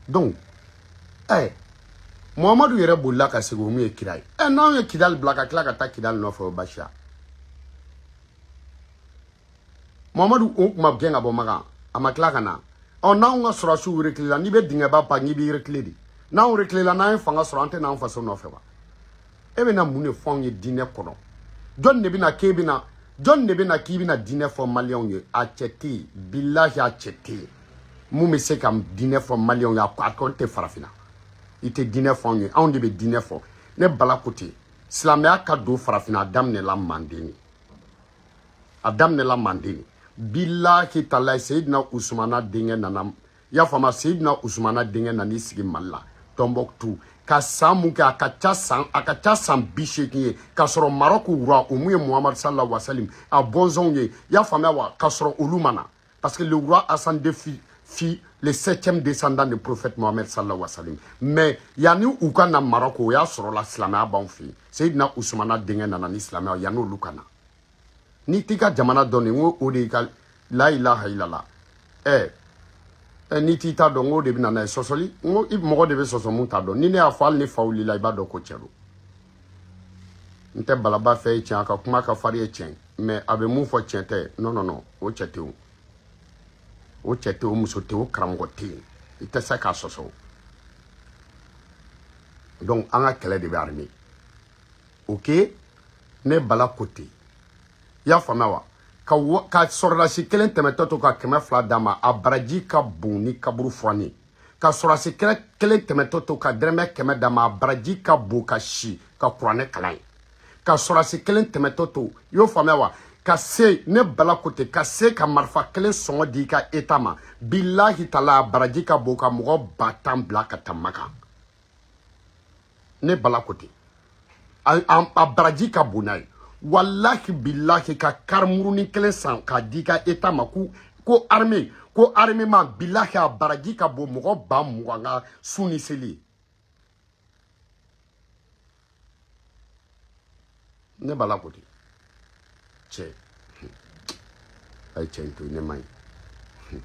Donc Muhamadu yɛrɛ bolila ka segin, o mun ye kira ye? N'anw ye Kidali bila ka tila ka taa Kidali nɔfɛ, o basiya. Muhamadu o kuma gɛn ka bɔ Makan, a ma tila ka na. Ɔ, n'anw ka sɔrɔdasiw reculer la, n'i bɛ dingɛba pan, k'i b'i reculer de. N'anw reculer la, n'an ye fanga sɔrɔ, an tɛ n'an faso nɔfɛ wa? E bɛna mun de fɔ anw ye diinɛ kɔnɔ? Jɔn de bɛna k'e bɛna, jɔn de bɛna k'i bɛna diinɛ fɔ maliyɛnw ye? A cɛ tɛ yen, bilahi, a cɛ tɛ yen mun bɛ se ka diinɛ fɔ maliyɛnw ye. A kɔni tɛ farafinna. I tɛ diinɛ fɔ anw ye, anw de bɛ diinɛ fɔ. Ne Bala ko ten, silamɛya ka don farafinna, a daminɛla Manden de, a daminɛla Manden de. Bilahi talahi, Seyidina Usumana denkɛ nana, i y'a faamu? Seyidina Usumana denkɛ nan'i sigi Mali la, Tɔnbɔkutu, ka san mun kɛ, a ka ca san 80 ye, k'a sɔrɔ Marɔku roi, o mun ye Muhamadu sallallahu alaihi wa sallam a bɔnsɔnw ye, i y'a faamuya wa? K'a sɔrɔ olu ma na, parce que le roi Hassan II fut le septième descendant du prophète Mohammed sallallahu alaihi wa sallam. Mais yanni u ka na Marɔku, o y'a sɔrɔ la silamɛya b'anw fɛ yen. Seyidina Usumana denkɛ nana ni silamɛya, yanni olu ka na. N'i t'i ka jamana dɔn nin, n ko o de y'i ka la ilaha illallah. Ɛ ɛ, n'i t'i ta dɔn, n ko o de bɛ na n'a ye sɔsɔli. N ko i mɔgɔ de bɛ sɔsɔ mun t'a dɔn. Ni ne y'a fɔ, hali ni fa wulila, i b'a dɔn ko cɛ don. N tɛ Balaba fɛ ye tiɲɛ, a ka kuma ka farin ye tiɲɛ, mais a bɛ mun fɔ tiɲɛ tɛ. Non, non, non, o cɛ tɛ o, o cɛ tɛ o, muso tɛ o, karamɔgɔ tɛ yen, i tɛ se k'a sɔsɔ. Donc an ka kɛlɛ de bɛ armée. Ok, ne Bala ko ten, i y'a faamuya wa? Ka sɔrɔdasi kelen tɛmɛtɔ to ka 200 d'a ma, a baraji ka bon ni kaburu furanni. Ka sɔrɔdasi kelen tɛmɛtɔ to ka dɛrɛmɛ 100 d'a ma, a baraji ka bon ka si ka kuranɛ kalan ye. Ka sɔrɔdasi kelen tɛmɛtɔ to, i y'o faamuya wa? Ka se, ne Bala ko ten, ka se ka marifa kelen sɔngɔ di i ka État ma, bilahi tala, a baraji ka bon ka mɔgɔ 10 000 bila ka taa Makan. Ne Bala ko ten, a baraji ka bon n'a ye. Walahi bilahi, ka karimurunin kelen san k'a di i ka État ma, ko armée, ko armement, bilahi, a baraji ka bon mɔgɔ 20 000 ka sun ni seli ye. Ne Bala ko ten. Cɛ, a ye cɛ in to yen, ne ma ɲi.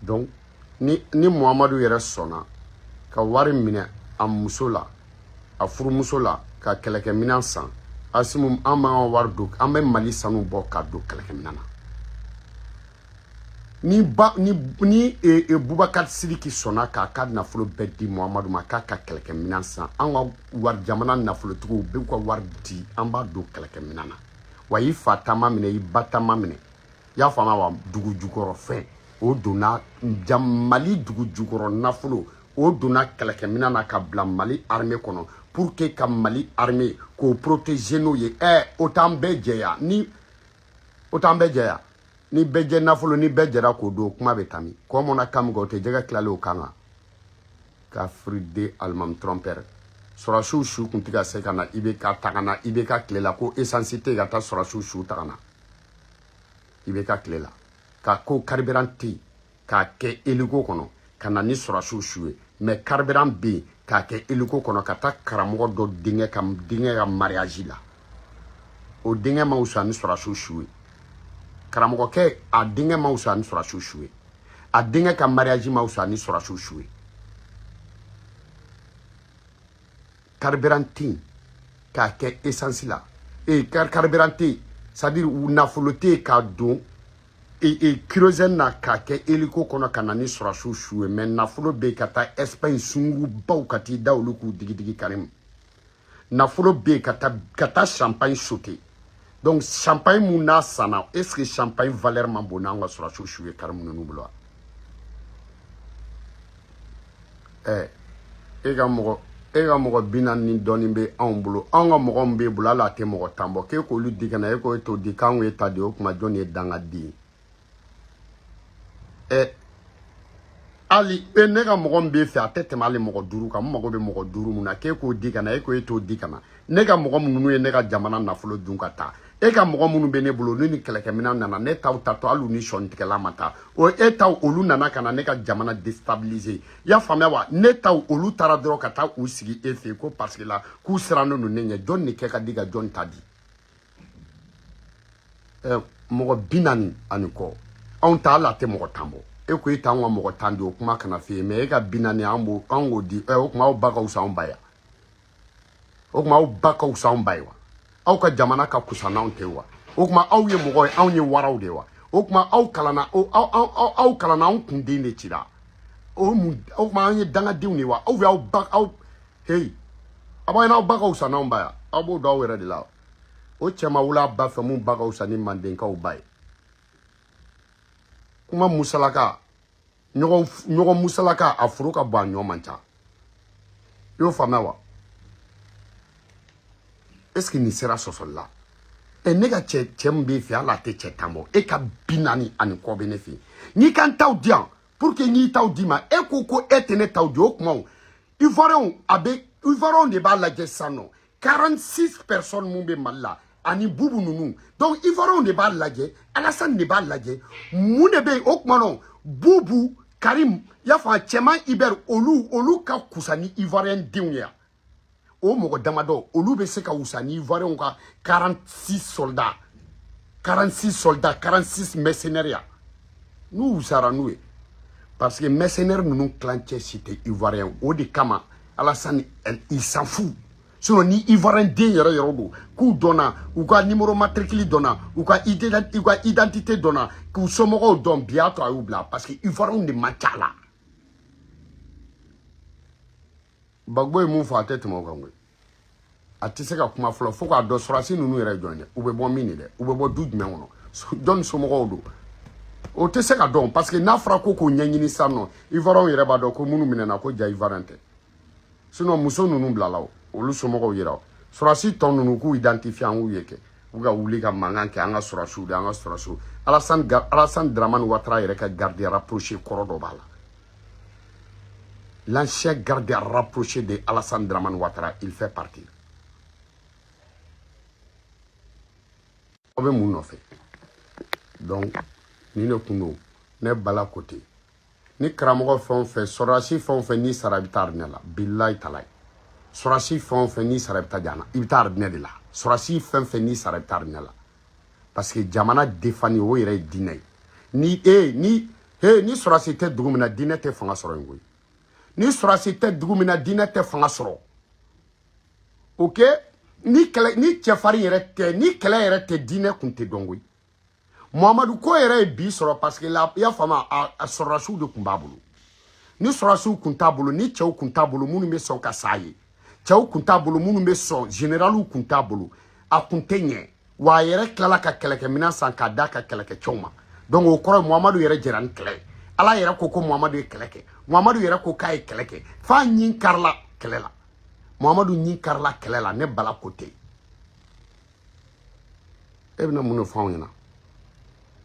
Donc ni Muhamadu yɛrɛ sɔnna ka wari minɛ a muso la, a furumuso la, ka kɛlɛkɛminɛn san, Asimu, an b'an ka wari don, an bɛ Mali sanu bɔ ka don kɛlɛkɛminɛn na. Ni ba ni Bubakari Sidiki sɔnna k'a ka nafolo bɛɛ di Muhamadu ma k'a ka kɛlɛkɛminɛn san, an ka wari, jamana nafolotigiw b'u ka wari di, an b'a don kɛlɛkɛminɛn na. Wa i fa ta ma minɛ, i ba ta ma minɛ, i y'a faamuya wa? Dugu jukɔrɔ fɛn o donna Mali dugu jukɔrɔ nafolo, o donna kɛlɛkɛminɛn na ka bila Mali armée kɔnɔ pour que ka Mali armée k'o protéger n'o ye. Ɛ, o t'an bɛɛ jɛya ni o t'an bɛɛ jɛya ni bɛɛ jɛ nafolo, ni bɛɛ jɛra k'o don, kuma bɛ taa min kɔ mɔna kan min kɛ, o tɛ jɛgɛ tilalen o kan kan ka firiden alimami trompeur. Sɔrɔsiw su kun tɛ ka se ka na, i bɛ ka ta ka na, i bɛ ka tile la ko essence tɛ yen ka taa sɔrɔsiw su ta ka na, i bɛ ka tile la ka ko carburant tɛ yen k'a kɛ hélico kɔnɔ ka na ni sɔrɔsiw su ye, mais carburant bɛ yen k'a kɛ hélico kɔnɔ ka taa karamɔgɔ dɔ denkɛ ka mariage la. O denkɛ ma wusa ni sɔrɔsiw su ye. Karamɔgɔkɛ a denkɛ ma wusa ni sɔrɔsiw su ye, a denkɛ ka mariage ma wusa ni sɔrɔsiw su ye. Carburant tɛ yen k'a kɛ essence la, e carburant tɛ yen, c'est à dire nafolo tɛ yen k'a don e kérosène na k'a kɛ hélico kɔnɔ ka na ni sɔrɔsiw su ye, mais nafolo bɛ yen ka taa Espagne sungurubaw ka t'i da olu k'u digidigi Karim. Nafolo bɛ yen ka taa champagne sauter. Donc champagne mun n'a sanna, est ce que champagne valeur man bon n'an ka sɔrɔsiw su ye Karim ninnu bolo wa? Ɛ, e ka mɔgɔ 40 ni dɔɔnin bɛ anw bolo, anw ka mɔgɔ min b'e bolo, hali a tɛ mɔgɔ 10 bɔ, k'e k'olu di ka na, e ko e t'o di, k'anw ye ta di, o tuma jɔn ye dangaden ye? Ɛ, hali e ne ka mɔgɔ min b'e fɛ, a tɛ tɛmɛ hali mɔgɔ 5 kan, n mago bɛ mɔgɔ 5 mun na, k'e k'o di ka na, e ko e t'o di ka na. Ne ka mɔgɔ minnu ye ne ka jamana nafolo dun ka taa, e ka mɔgɔ minnu bɛ ne bolo, ni kɛlɛkɛminɛn nana, ne t'aw ta to, hali u ni sɔnnitigɛla ma taa o, e taw olu nana ka na ne ka jamana déstabiliser, i y'a faamuya wa? Ne taw olu taara dɔrɔn ka taa u sigi e fɛ yen ko parce que la k'u sirannen don ne ɲɛ. Jɔn de kɛ ka di ka jɔn ta di? Ɛ, mɔgɔ 40 ani kɔ, anw ta hali a tɛ mɔgɔ 10 bɔ, e ko e t'anw ka mɔgɔ 10 di, o kuma kana f'i ye, mais e ka 40 an b'o, an k'o di. Ɛ, o tuma aw ba ka fisa anw ba ye, o tuma aw ba ka fisa anw ba ye wa? Aw ka jamana ka kusa n'anw tɛ wa? O tuma aw ye mɔgɔ ye, anw ye waraw de ye wa? O tuma aw kalanna, aw kalanna, anw kunden de cira. O mun? O tuma an ye dangadenw de wa? Aw bɛ aw ba aw hey, a b'a ye n'aw ba ka wusa n'anw ba ya, aw b'o dɔn aw yɛrɛ de la. O cɛ ma wuli a ba fɛ mun ba ka wusa ni mandenkaw ba ye. Kuma musalaka ɲɔgɔn ɲɔgɔn musalaka, a foro ka bon, a ɲɔ man ca. I y'o faamuya wa? Est ce que nin sera sɔsɔli la? Ɛ, ne ka cɛ, cɛ min b'e fɛ, hali a tɛ cɛ 10 bɔ. E ka 40 ani kɔ bɛ ne fɛ yen. N'i ka n taw di yan pour que n k'i taw d'i ma, e ko ko e tɛ ne taw di. O kuma o, Ivoiriyɛnw, a bɛ Ivoiriyɛnw de b'a lajɛ sisan nɔ. 46 personnes mun bɛ Mali la ani Bubu ninnu, donc Ivoiriyɛnw de b'a lajɛ, Alassane de b'a lajɛ, mun de bɛ yen. O kuma nɔ, Bubu, Karim, i y'a faamu, Cɛman Ibɛri, olu ka kusa ni Ivoiriyɛn denw ye yan. O mɔgɔ damadɔ, olu bɛ se ka wusa ni Ivoiriyɛnw ka 46 soldats, 46 soldats, 46 mercenaires ya. N'u wusara n'u ye, parce que mercenaires ninnu tilancɛ si tɛ Ivoirien. O de kama Alassane, il s'en fout. Sinon ni Ivoirien den yɛrɛ yɛrɛ don k'u dɔnna, u ka numéro matricule dɔnna, u ka identité dɔnna, k'u somɔgɔw dɔn, bi y'a to a y'u bila, parce que Ivoirien de man ca la. Gbagbo ye mun fɔ, a tɛ tɛmɛ o kan koyi. A tɛ se ka kuma fɔlɔ fo k'a dɔn sɔrɔdasi ninnu yɛrɛ jɔn ye, u bɛ bɔ min de dɛ, u bɛ bɔ du jumɛn kɔnɔ, jɔnni somɔgɔw don, o tɛ se ka dɔn. Parce que n'a fɔra ko k'o ɲɛɲini sisan nɔ, Ivoiriyɛnw yɛrɛ b'a dɔn ko minnu minɛna ko ja Ivoirien tɛ. Sinon muso ninnu bilala o, olu somɔgɔw yira o. Sɔrɔdasi tɔ ninnu k'u identifier, an k'u ye kɛ u ka wuli ka mankan kɛ, an ka sɔrɔdasiw de, an ka sɔrɔdasiw. Alassane Dramane Ouattara yɛrɛ ka garde rapproché kɔrɔ dɔ b'a la. L'ancien garde rapproché de Alassane Dramane Ouattara, il fait partie. Aw bɛ mun nɔfɛ? Donc nin de kun don. Ne bala kote ni karamɔgɔ fɛn o fɛn, sɔrɔdasi fɛn o fɛn n'i sara, i bɛ taa arijinɛ la. Bilayi talayi, sɔrɔdasi fɛn o fɛn n'i sara, i bɛ taa jana, i bɛ taa arijinɛ de la. Sɔrɔdasi fɛn fɛn n'i sara, i bɛ taa arijinɛ la, parce que jamana defani, o yɛrɛ ye diinɛ ye. Ni e ni he ni sɔrɔdasi tɛ dugu min na, diinɛ tɛ fanga sɔrɔ yen koyi. Ni sɔrɔdasi tɛ dugu min na, diinɛ tɛ fanga sɔrɔ. Ok, ni kɛlɛ, ni cɛfarin yɛrɛ tɛ, ni kɛlɛ yɛrɛ tɛ, diinɛ kun tɛ dɔn koyi. Muhamadu ko yɛrɛ ye bi sɔrɔ parce que la, i y'a faamu, a sɔrɔdasiw de kun b'a bolo. Ni sɔrɔdasiw kun t'a bolo, ni cɛw kun t'a bolo minnu bɛ sɔn ka s'a ye, cɛw kun t'a bolo minnu bɛ sɔn, généraliw kun t'a bolo, a kun tɛ ɲɛ. Wa a yɛrɛ tilala ka kɛlɛkɛminɛn san k'a d'a ka kɛlɛkɛcɛw ma. Donc o kɔrɔ ye Muhamadu yɛrɛ jɛra ni kɛlɛ ye. Ala yɛrɛ ko ko Muhamadu ye kɛlɛ kɛ. Muhamadu yɛrɛ ko k'a ye kɛlɛ kɛ f'a ɲin karila kɛlɛ la. Muhamadu ɲin karila kɛlɛ la. Ne bala ko ten. E bɛna mun de fɔ anw ɲɛna?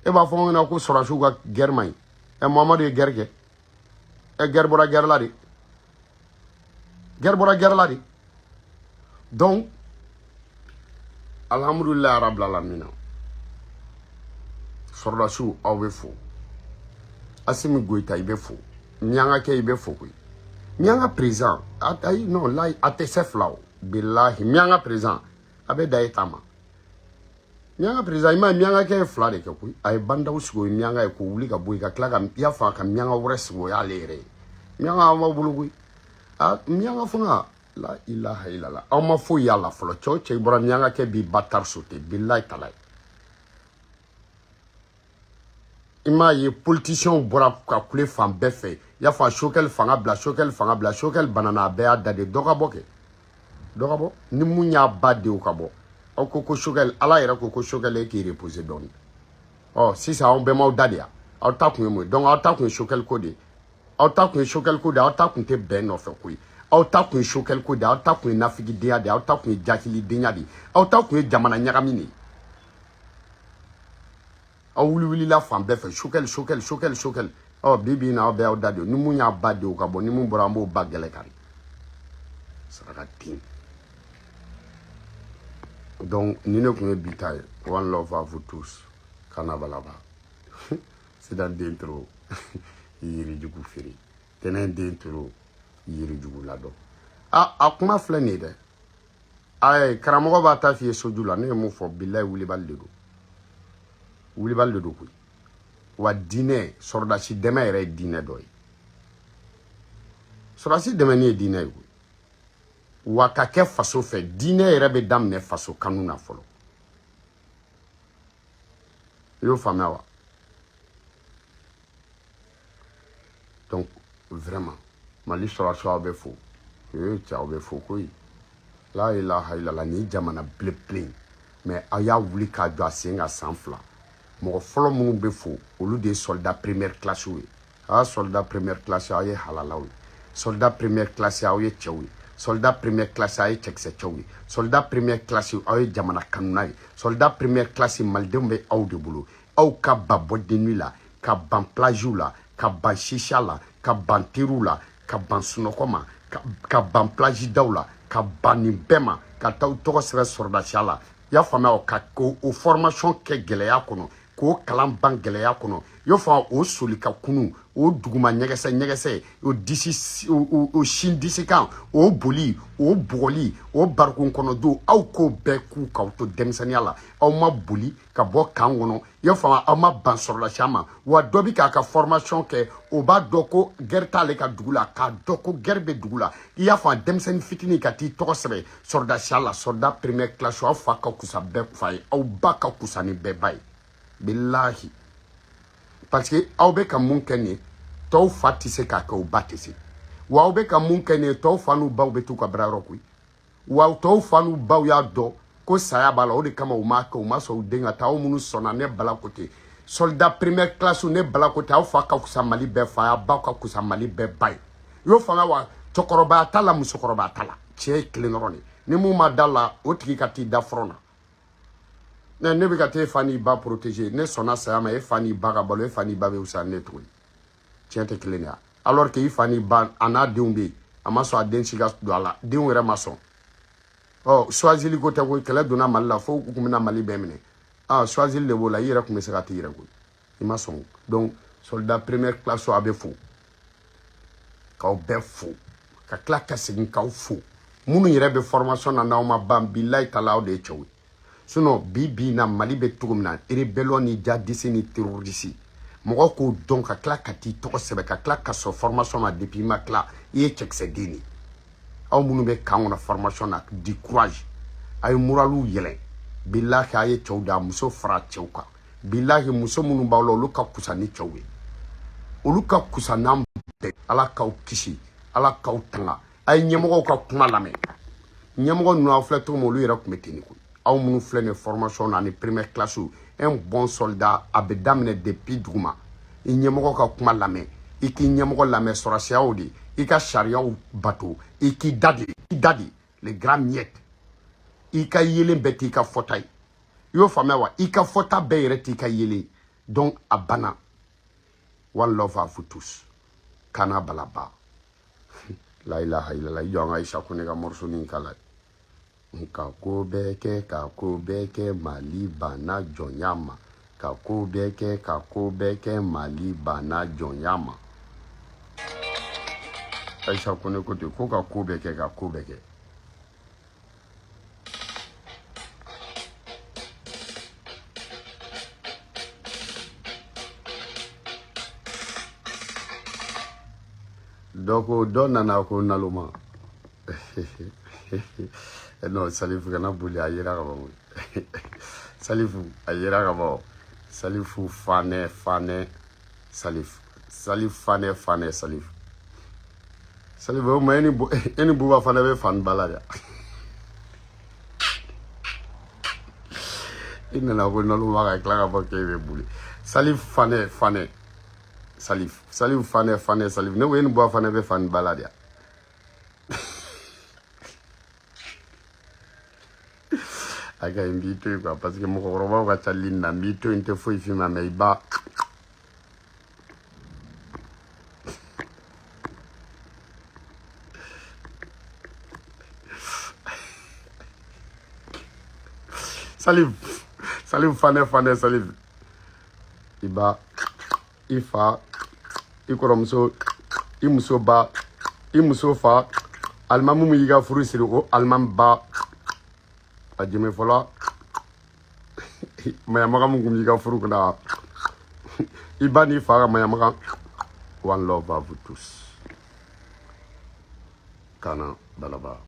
E b'a fɔ anw ɲɛna ko sɔrɔdasiw ka guerre man ɲi. Ɛ, Muhamadu ye guerre kɛ. Ɛ, guerre bɔra guerre la de, guerre bɔra guerre la de. Donc alhamdulilayi rabbil alamina, sɔrɔdasiw, aw bɛ fo. Asimi Goyita, i bɛ fo. Miyankakɛ, i bɛ fo koyi. Miyanka président, ayi, non la, a tɛ se fila o. Bilahi, miyanka président, a bɛ da e ta ma. Miyanka président, i ma ye, miyankakɛ ye fila de kɛ koyi. A ye bandaw sigi, o ye miyanka ye, k'o wuli ka bɔ yen, ka tila ka, i y'a fɔ, ka miyanka wɛrɛ sigi, o y'ale yɛrɛ ye. Miyanka, aw b'aw bolo koyi. A miyanka fanga, la ilaha illallah, aw ma foyi y'a la fɔlɔ. Cɛ o cɛ, i bɔra miyankakɛ b'i ba tari sote. Bilahi talayi, i m'a ye, politiciens bɔra ka kule fan bɛɛ fɛ. I y'a fɔ, a Sokɛli fanga bila, Sokɛli fanga bila, Sokɛli banana, a bɛɛ y'a da de. Dɔ ka bɔ kɛ, dɔ ka bɔ ni mun y'a ba denw ka bɔ. Aw ko ko Sokɛli, Ala yɛrɛ ko ko Sokɛli e k'i reposer dɔɔni. Ɔ sisan aw bɛɛ m'aw da de yan. Aw ta kun ye mun ye? Donc aw ta kun ye Sokɛli ko de ye. Aw ta kun ye Sokɛli ko de ye. Aw ta kun tɛ bɛn nɔfɛ ko ye. Aw ta kun ye Sokɛli ko de ye. Aw ta kun ye nafigidenya de ye. Aw ta kun ye jakilidenya de ye. Aw ta kun ye jamana ɲagami de ye. Aw wuli-wulila fan bɛɛ fɛ, Sokɛli, Sokɛli, Sokɛli, Sokɛli. Ɔ bi bi in na, aw bɛɛ y'aw da de. Ni mun y'a ba denw ka bɔ, ni mun bɔra, an b'o ba gɛlɛ kari saraka den. Donc ni ne kun ye bi ta ye. One love à vous tous. Kana balaba sidan den toro yirijugu feere, tɛnɛn den toro yirijugu ladɔn. A kuma filɛ nin ye dɛ. Ayi, karamɔgɔ b'a ta f'i ye soju la. Ne ye mun fɔ? Bilayi, wulibali de don, wulibali de don koyi. Wa diinɛ, sɔrɔdasi dɛmɛ yɛrɛ ye diinɛ dɔ ye. Sɔrɔdasi dɛmɛni ye diinɛ ye koyi. Wa ka kɛ faso fɛ, diinɛ yɛrɛ bɛ daminɛ faso kanu na fɔlɔ. I y'o faamuya wa? Donc vraiment Mali sɔrɔdasiw, aw bɛ fo. Ee cɛ, aw bɛ fo koyi. La ilaha illallah. Nin jamana belebele, mais aw y'a wuli k'a jɔ a sen kan san 2. Mɔgɔ fɔlɔ minnu bɛ fo, olu de ye soldat première classe ye. A soldat première classe, aw ye halalaw ye. Soldat première classe, aw ye cɛw ye. Soldat première classe, aw ye cɛkisɛ cɛw ye. Soldat première classe, aw ye jamana kanuna ye. Soldat première classe, malidenw bɛ aw de bolo. Aw ka ban boîte de nuit la, ka ban plagew la, ka ban chicha la, ka ban teriw la, ka ban sunɔgɔ ma, ka ban plage daw la, ka ban nin bɛɛ ma, ka taa tɔgɔ sɛbɛn sɔrɔdasiya la. I y'a faamuya o? Ka o formation kɛ gɛlɛya kɔnɔ, k'o kalan ban gɛlɛya kɔnɔ, i y'o faamu? O soli ka kunu, o duguma ɲɛgɛsɛ ɲɛgɛsɛ, o disi, o sin disi kan, o boli, o bugɔli, o barikon kɔnɔ don, aw k'o bɛɛ k'u k'aw to denmisɛnninya la. Aw ma boli ka bɔ kan kɔnɔ, i y'a faamu? Aw ma ban sɔrɔdasiya ma. Wa dɔ bi k'a ka formation kɛ, o b'a dɔn ko guerre t'ale ka dugu la, k'a dɔn ko guerre bɛ dugu la, i y'a faamu? Denmisɛnnin fitinin ka t'i tɔgɔ sɛbɛn sɔrɔdasiya la. Soldat première classe, aw fa ka kusa bɛɛ fa ye, aw ba ka kusa ni bɛɛ ba ye, bilahi. Parce que aw bɛ ka mun kɛ nin ye, tɔw fa tɛ se k'a kɛ, u ba tɛ se. Wa aw bɛ ka mun kɛ nin ye, tɔw fa n'u baw bɛ t'u ka baarayɔrɔ koyi. Wa tɔw fa n'u baw y'a dɔn ko saya b'a la, o de kama u m'a kɛ, u ma sɔn u den ka taa. Aw minnu sɔnna, ne Bala ko ten, soldat première classe, ne Bala ko ten, aw fa ka kusa Mali bɛɛ fa ye, aw ba ka kusa Mali bɛɛ ba ye. I y'o faamuya? Wa cɛkɔrɔbaya t'a la, musokɔrɔbaya t'a la, cɛ ye kelen dɔrɔn de. Ni mun ma da la, o tigi ka t'i da front na. Ne bɛ ka t'e fa n'i ba protéger, ne sɔnna saya ma, e fa n'i ba ka balo, e fa n'i ba bɛ fisaya ne tuguni. Tiɲɛ tɛ kelen de ya? Alors que i fa n'i ba a n'a denw bɛ yen, a ma sɔn a den si ka don a la, denw yɛrɛ ma sɔn. Ɔ choisili ko tɛ koyi. Kɛlɛ donna Mali la fo u kun bɛna Mali bɛɛ minɛ. Ah, choisili de b'o la. I yɛrɛ kun bɛ se ka t'i yɛrɛ koyi, i ma sɔn. Donc soldat première classe, a bɛ fo, k'aw bɛɛ fo, ka tila ka segin k'aw fo. Minnu yɛrɛ bɛ formation na, n'aw ma ban, bilayi tala, aw de ye cɛw ye. Sinon bi bi in na, Mali bɛ cogo min na, rébellion ni djihadiste ni terroriste, mɔgɔ k'o dɔn ka tila ka t'i tɔgɔ sɛbɛn, ka tila ka sɔn formation ma depuis i ma tila, i ye cɛkisɛden de ye. Aw minnu bɛ camp kɔnɔ formation na, du courage, a ye moraliw yɛlɛ. Bilahi, a ye cɛw da muso fara cɛw kan. Bilahi, muso minnu b'aw la, olu ka kusa ni cɛw ye, olu ka kusa n'an bɛɛ. Ala k'aw kisi, Ala k'aw tanga. A ye ɲɛmɔgɔw ka kuma lamɛn. Ɲɛmɔgɔ ninnu, aw filɛ cogo min, olu yɛrɛ tun bɛ ten de koyi. Aw minnu filɛ nin formation na ani première classe, un bon soldat, a bɛ daminɛ depuis duguma. I ɲɛmɔgɔ ka kuma lamɛn, i k'i ɲɛmɔgɔ lamɛn. Sɔrɔsiyaw de, i ka sariyaw bato, i k'i da de, i da de le grand miette. I ka yelen bɛɛ t'i ka fɔta ye, i y'o faamuya? Wa i ka fɔta bɛɛ yɛrɛ t'i ka yelen. Donc a banna. One love à vous tous. Kana balaba, la ilaha illallah. I jɔ, an ka Aïcha ko ne ka morceau nin kala. Ka ko bɛɛ kɛ, ka ko bɛɛ kɛ, Mali banna jɔnya ma. Ka ko bɛɛ kɛ, ka ko bɛɛ kɛ, Mali banna jɔnya ma. Aïcha ko ne ko ten ko ka ko bɛɛ kɛ, ka ko bɛɛ kɛ. Dɔ ko, dɔ nana ko naloma. Non, Salifu kana boli, a yera ka ban. Salifu, a yera ka ban. Salifu Fanɛ, Fanɛ Salifu, Salifu Fanɛ, Fanɛ Salifu, Salifu. O ma e ni e ni Buba fana bɛ fan ba la dɛ. I nana ko naloma ka tila ka fɔ k'e bɛ boli. Salifu Fanɛ, Fanɛ Salif, Salif Fanɛ, Fanɛ Salif. Ne ko e ni Buba fana bɛ fan ba la dɛ. A ka ɲi, n b'i to yen quoi, parce que mɔgɔkɔrɔbaw ka ca ligne na. N b'i to yen, n tɛ foyi f'i ma, mais i ba Salif, Salif Fanɛ, Fanɛ Salif, i ba, i fa, i kɔrɔmuso, i muso ba, i muso fa, alimamu min y'i ka furu siri, o alimami ba, a jɛmɛ fɔlɔ, maɲamaga min kun b'i ka furu kunna, i ba n'i fa ka maɲamaga. One love à vous tous. Kana balaba.